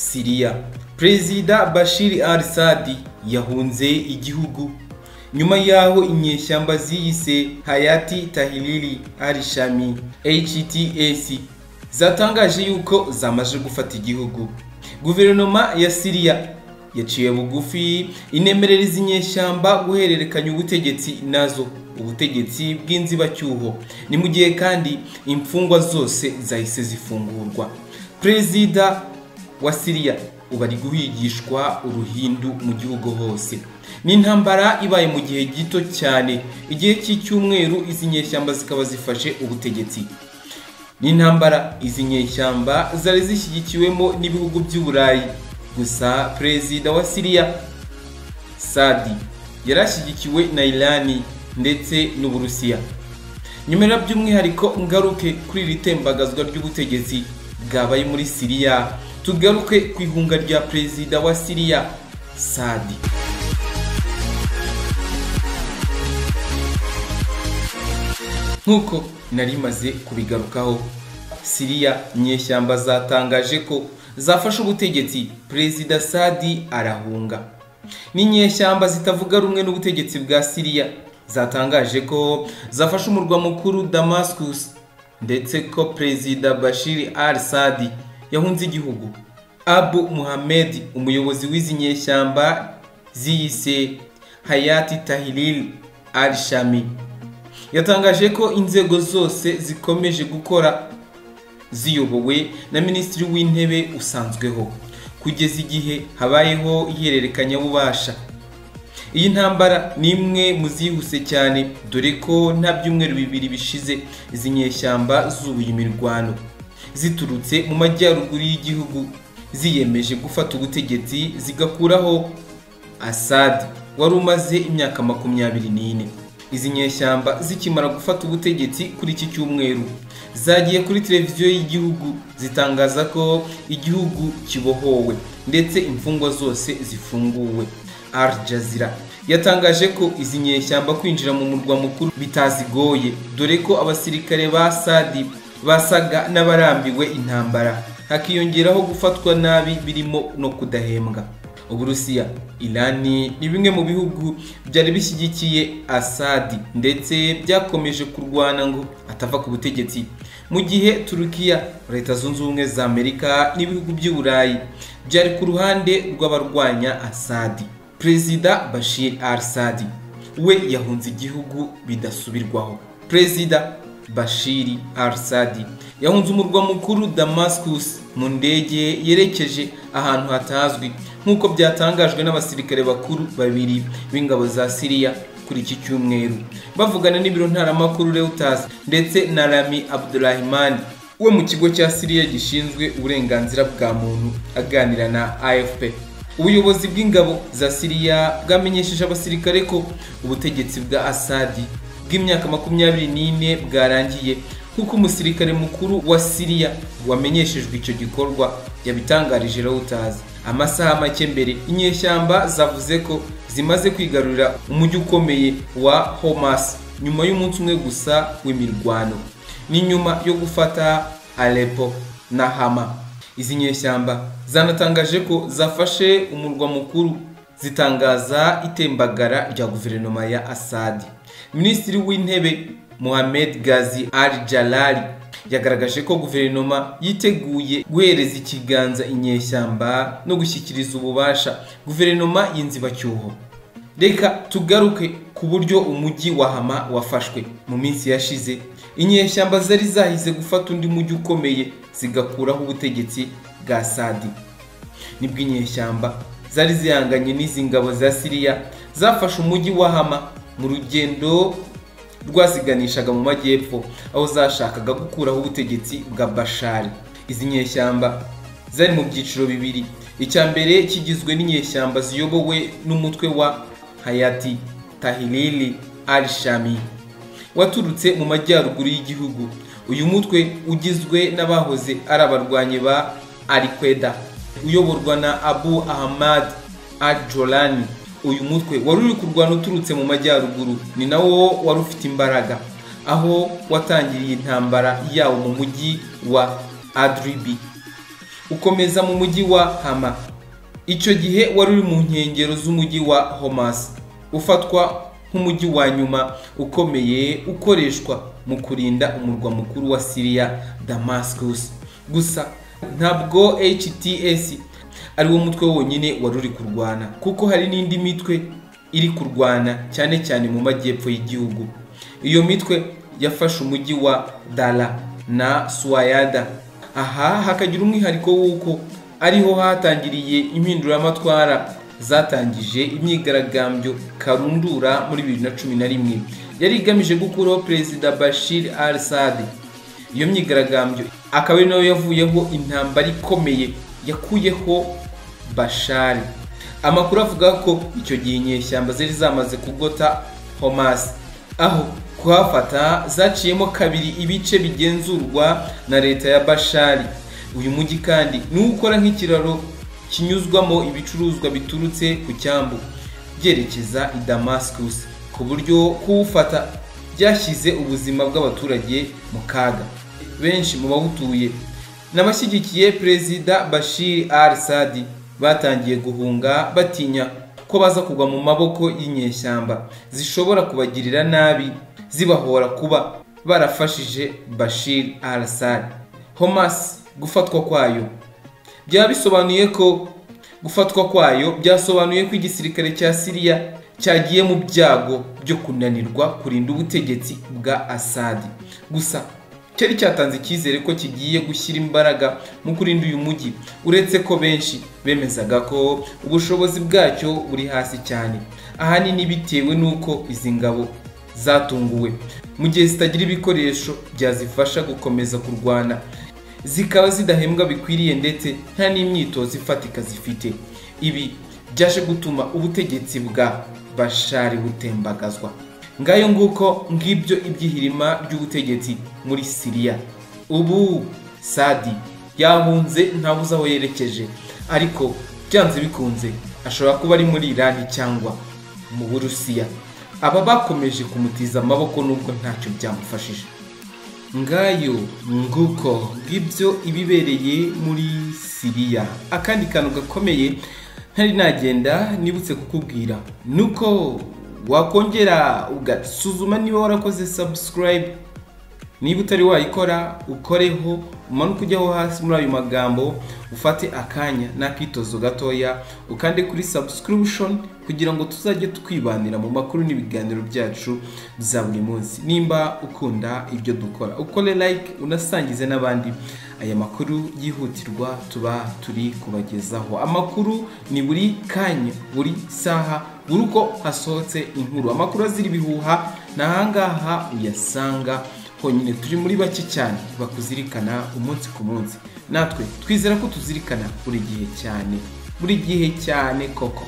Siriya, Perezida Bashir al-Assad yahunze igihugu nyuma y'aho inyeshyamba ziyise Hayati Tahiriri al-Shami HTS zatangaje yuko zamaze gufata igihugu. Guverinoma ya Siriya yaciye bugufi inemerera izi nyeshyamba guhererekanya ubutegetsi nazo, ubutegetsi bw'inzibacyuho. Ni mu gihe kandi imfungwa zose zahise zifungurwa. Perezida wa Siriya ubu ari guhigishwa uruhindu mu gihugu hose. Ni intambara ibaye mu gihe gito cyane, igihe cy'icyumweru izi nyeshyamba zikaba zifashe ubutegetsi. Ni intambara izi nyeshyamba zari zishyigikiwemo n'ibihugu by'Uburayi. Gusa Perezida wa Siriya Sadi yarashyigikiwe na Irani ndetse n'Uburusiya. Nyuma by'umwihariko ngaruke kuri iri tembagazwa ry'ubutegetsi bwabaye muri Siriya, tugaruke ku ihunga rya Perezida wa Siriya Sadi. Nkuko nari maze kubigarukaho, Siriya inyeshyamba zatangaje ko zafashe ubutegetsi, Perezida Sadi arahunga. N'inyeshyamba zitavuga rumwe n'ubutegetsi bwa Siriya zatangaje ko zafashe umurwa mukuru Damascus, ndetse ko Perezida Bashir al-Assad yahunze igihugu. Abu Muhammad, umuyobozi w'izi nyeshyamba ziyise Hayati Tahiriri al-Shami, yatangaje ko inzego zose zikomeje gukora ziyobowe na Minisitiri w'Intebe usanzweho kugeza igihe habayeho ihererekanyabubasha. Iyi ntambara ni imwe mu zihuse cyane, dore ko nta byumweru bibiri bishize izi nyeshyamba zubuye imirwano ziturutse mu majyaruguru y'igihugu, ziyemeje gufata ubutegetsi zigakuraho Assad wari umaze imyaka 24. Izi nyeshyamba zikimara gufata ubutegetsi kuri iki cyumweru, zagiye kuri televiziyo y'igihugu zitangaza ko igihugu kibohowe ndetse imfungwa zose zifunguwe. Al Jazeera yatangaje ko izi nyeshyamba kwinjira mu murwa mukuru bitazigoye, dore ko abasirikare ba Sadi basaga n'abarambiwe intambara, hakiyongeraho gufatwa nabi birimo no kudahembwa. Uburusiya, Irani ni bimwe mu bihugu byari bishyigikiye Assad ndetse byakomeje kurwana ngo atava ku butegetsi, mu gihe Turukiya, Leta Zunze Ubumwe za Amerika n'ibihugu by'Uburayi byari ku ruhande rw'abarwanya Assad. Perezida Bashir al-Assad we yahunze igihugu bidasubirwaho. Perezida Bashir al-Assad yahunze umurwa mukuru Damascus mu ndege yerekeje ahantu hatazwi, nk'uko byatangajwe n'abasirikare bakuru babiri b'ingabo za Siriya kuri iki cyumweru, bavugana n'ibiro ntaramakuru Reuters ndetse na Rami Abdurrahman we mu kigo cya Siriya gishinzwe uburenganzira bwa muntu aganira na AFP. Ubuyobozi bw'ingabo za Siriya bwamenyesheje abasirikare ko ubutegetsi bwa Assad bw'imyaka 24 bwarangiye, nk'uko umusirikare mukuru wa Siriya wamenyeshejwe icyo gikorwa yabitangarije Reuters. Amasaha make mbere, inyeshyamba zavuze ko zimaze kwigarurira umujyi ukomeye wa Homs nyuma y'umunsi umwe gusa w'imirwano. Ni nyuma yo gufata Aleppo na Hama. Izi nyeshyamba zanatangaje ko zafashe umurwa mukuru, zitangaza itembagara rya guverinoma ya Assad. Minisitiri w'Intebe Mohamed Ghazi al-Jalali yagaragaje ko guverinoma yiteguye guhereza ikiganza inyeshyamba no gushyikiriza ububasha guverinoma y'inzibacyuho. Reka tugaruke ku buryo umujyi wa Hama wafashwe. Mu minsi yashize inyeshyamba zari zahize gufata undi mujyi ukomeye zigakuraho ubutegetsi bwa Sadi. Nibwo inyeshyamba zari zihanganye n'izi ngabo za Siriya zafashe umujyi wa Hama mu rugendo rwaziganishaga mu majyepfo, aho zashakaga gukuraho ubutegetsi bwa Bashar. Izi nyeshyamba zari mu byiciro bibiri. Icya mbere kigizwe n'inyeshyamba ziyobowe n'umutwe wa Hayati Tahiriri al-Shami waturutse mu majyaruguru y'igihugu. Uyu mutwe ugizwe n'abahoze ari abarwanyi ba Al-Qaeda uyoborwa na Abu Ahmad al-Jolani. Uyu mutwe wari uri kurwana uturutse mu majyaruguru, ni nawo wari ufite imbaraga, aho watangiriye intambara yawo mu mujyi wa Adribi. ukomeza mu mujyi wa Hama. Icyo gihe wari uri mu nkengero z'umujyi wa Homs, ufatwa nk'umujyi wa nyuma ukomeye ukoreshwa mu kurinda umurwa mukuru wa Syria, Damascus. Gusa ntabwo HTS ari wo mutwe wonyine wari uri kurwana, kuko hari n'indi mitwe iri kurwana cyane cyane mu majyepfo y'igihugu. Iyo mitwe yafashe umujyi wa Dala na Suwayada. Aha hakagira umwihariko w'uko ariho hatangiriye impinduramatwara zatangije imyigaragambyo karundura muri 2011 yari igamije gukuraho Perezida Bashir al-Assad. Iyo myigaragambyo akaba ari nayo yavuyeho intambara ikomeye yakuyeho Bashar. Amakuru avuga ko icyo gihe inyeshyamba zari zamaze kugota Homs, aho kuhafata zaciyemo kabiri ibice bigenzurwa na leta ya Bashar. Uyu mujyi kandi ni ukora nk'ikiraro kinyuzwamo ibicuruzwa biturutse ku cyambu byerekeza i Damascus, ku buryo kuwufata byashyize ubuzima bw'abaturage mu kaga. Benshi mu bawutuye n'abashyigikiye Perezida Bashir al-Assad batangiye guhunga batinya ko baza kugwa mu maboko y'inyeshyamba zishobora kubagirira nabi zibahora kuba barafashije Bashir al-Assad. Homs gufatwa kwayo byaba bisobanuye ko gufatwa kwayo byasobanuye ko igisirikare cya Syria cyagiye mu byago byo kunanirwa kurinda ubutegetsi bwa Assad. Gusa cyari cyatanze icyizere ko kigiye gushyira imbaraga mu kurinda uyu mujyi, uretse ko benshi bemezaga ko ubushobozi bwacyo buri hasi cyane, ahanini bitewe n'uko izi ngabo zatunguwe mu gihe zitagira ibikoresho byazifasha gukomeza kurwana, zikaba zidahembwa bikwiriye ndetse nta n'imyitozo ifatika zifite. Ibi byaje gutuma ubutegetsi bwa Bashar butembagazwa. Ngayo nguko ngibyo ibyihirima ry'ubutegetsi muri Syria. Ubu Sadi yahunze ntabuze aho yerekeje, ariko byanze bikunze ashobora kuba ari muri Iran cyangwa mu Burusiya. Aba bakomeje kumutiza amaboko nubwo ntacyo byamufashije. Ngayo nguko ngibyo ibibereye muri Syria. Akandi kantu gakomeye ntari nagenda nibutse kukubwira nuko wakongera ugasuzuma niba warakoze subscribe. Niba utari wayikora ukoreho, umanuke ujyaho hasi muri ayo magambo, ufate akanya n'akitozo gatoya ukande kuri subscription kugira ngo tuzajye twibanira mu makuru n'ibiganiro byacu bya buri munsi. Nimba ukunda ibyo dukora ukore like, unasangize n'abandi aya makuru yihutirwa tuba turi kubagezaho. Amakuru ni buri kanya, buri saha, buri uko hasohotse inkuru. Amakuru azira ibihuha n'ahangaha uyasanga honyine. Turi muri bake cyane bakuzirikana umunsi ku munsi, natwe twizera ko tuzirikana buri gihe cyane, buri gihe cyane koko.